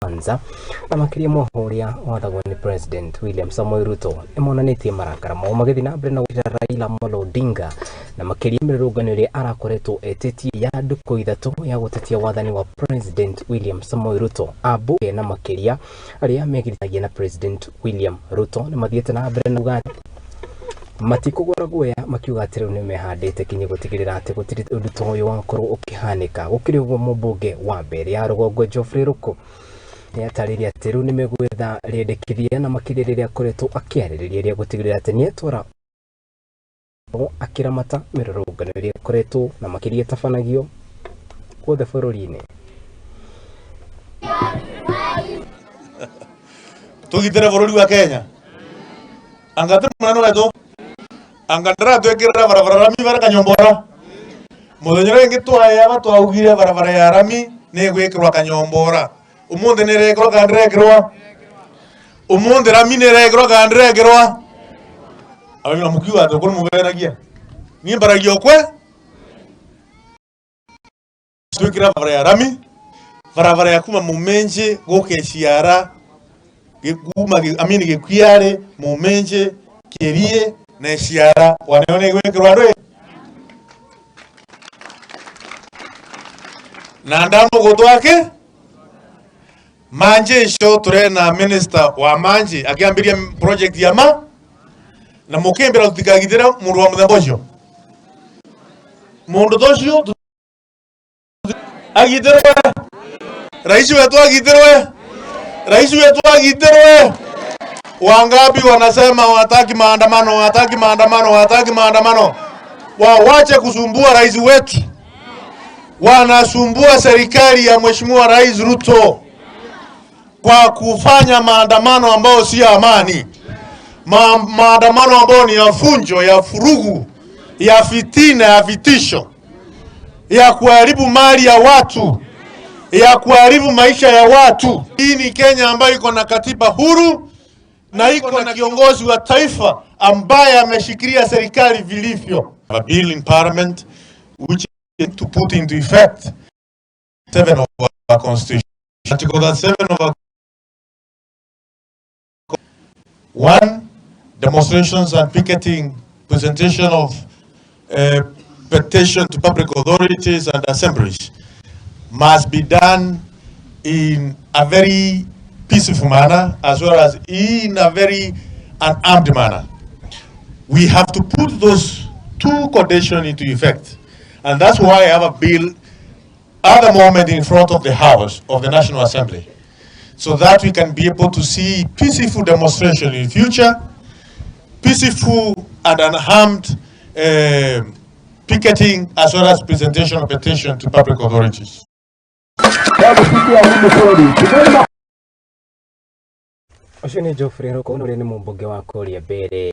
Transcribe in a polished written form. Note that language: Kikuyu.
Kwanza na makĩria mwaho ũrĩa wathagwo nĩ President William Samoei Ruto nĩmonanĩtie marakara mao magĩthiĩ na mbere na gũkĩra Raila Amolo Odinga na makĩria mĩrũrũngano ĩrĩa arakoretwo etĩtie ya ndukũ ithatũ ya gũtetia wathani wa President William Samoei Ruto. Ambunge na makĩria arĩa megiritanagia na President William Ruto nĩ mathiĩte na mbere na kuga matikũgũra guoya, makiuga atĩ rĩu nĩ mehandĩte kinyi gũtigĩrĩra atĩ gũtirĩ ũndũ ta ũyũ wakorwo ũkĩhanĩka. Gũkĩrĩ ũguo, mũmbunge wa mbere ya rũgongo Geoffrey Ruku nĩ atarĩria atĩ rĩu nĩ megwetha rĩendekithia na makĩria rĩrĩa akoretwo akĩarĩrĩria rĩa gũtigĩrĩra atĩ nĩ etwara akĩramata mĩrũrũngano ĩrĩa ĩkoretwo na makĩria ĩtabanagio guothe bũrũri-inĩ. Tugitire bururi wa Kenya anga turi munene wetu anga ndiratwikirira barabara rami bara Kanyombora muthenya uria ingi twayaba twaugire barabara ya rami ni igwikirwa Kanyombora umuthi ni irekirwa kana ndirekirwa umuthi rami ni irekirwa kana ndirekirwa abamina mukiuga ati ukuri mubenagia nie mbaragia okwe twikira barabara ya rami barabara ya kuma Mumenje guka Eciara kuma amini Gĩkuiarĩ Mumenje Kĩrie na Eciara waneo nĩ gwĩkĩrwo andũ na ndamũgũtwake manje icio turena minister wa manje akiambiria project ya ma na mukimbira tutikagithira mundu wa muthemba ucio mundu ta ucio agitirwe rais wetu agitirwe rais wetu agitirwe. Wangapi wanasema wataki maandamano, wataki maandamano, wataki maandamano? Wawache kusumbua rais wetu, wanasumbua serikali ya Mheshimiwa Rais Ruto kwa kufanya maandamano ambayo si amani, maandamano ambayo ni ya funjo, ya furugu, ya fitina, ya vitisho, ya kuharibu mali ya watu, ya kuharibu maisha ya watu. Hii ni Kenya ambayo iko na katiba huru na iko na kiongozi wa taifa ambaye ameshikilia serikali vilivyo. A bill in parliament which is to put into effect 7 of our constitution. Article 7 of our 1, demonstrations and picketing, presentation of petition to public authorities and assemblies must be done in a very peaceful manner as well as in a very unarmed manner. We have to put those two conditions into effect. And that's why I have a bill at the moment in front of the House of the National Assembly, so that we can be able to see peaceful demonstration in the future, peaceful and unarmed picketing, as well as presentation of petition to public authorities. Ũcio nĩ Geoffrey Ruku ũrĩa nĩ mũmbunge wa kũrĩa mbere.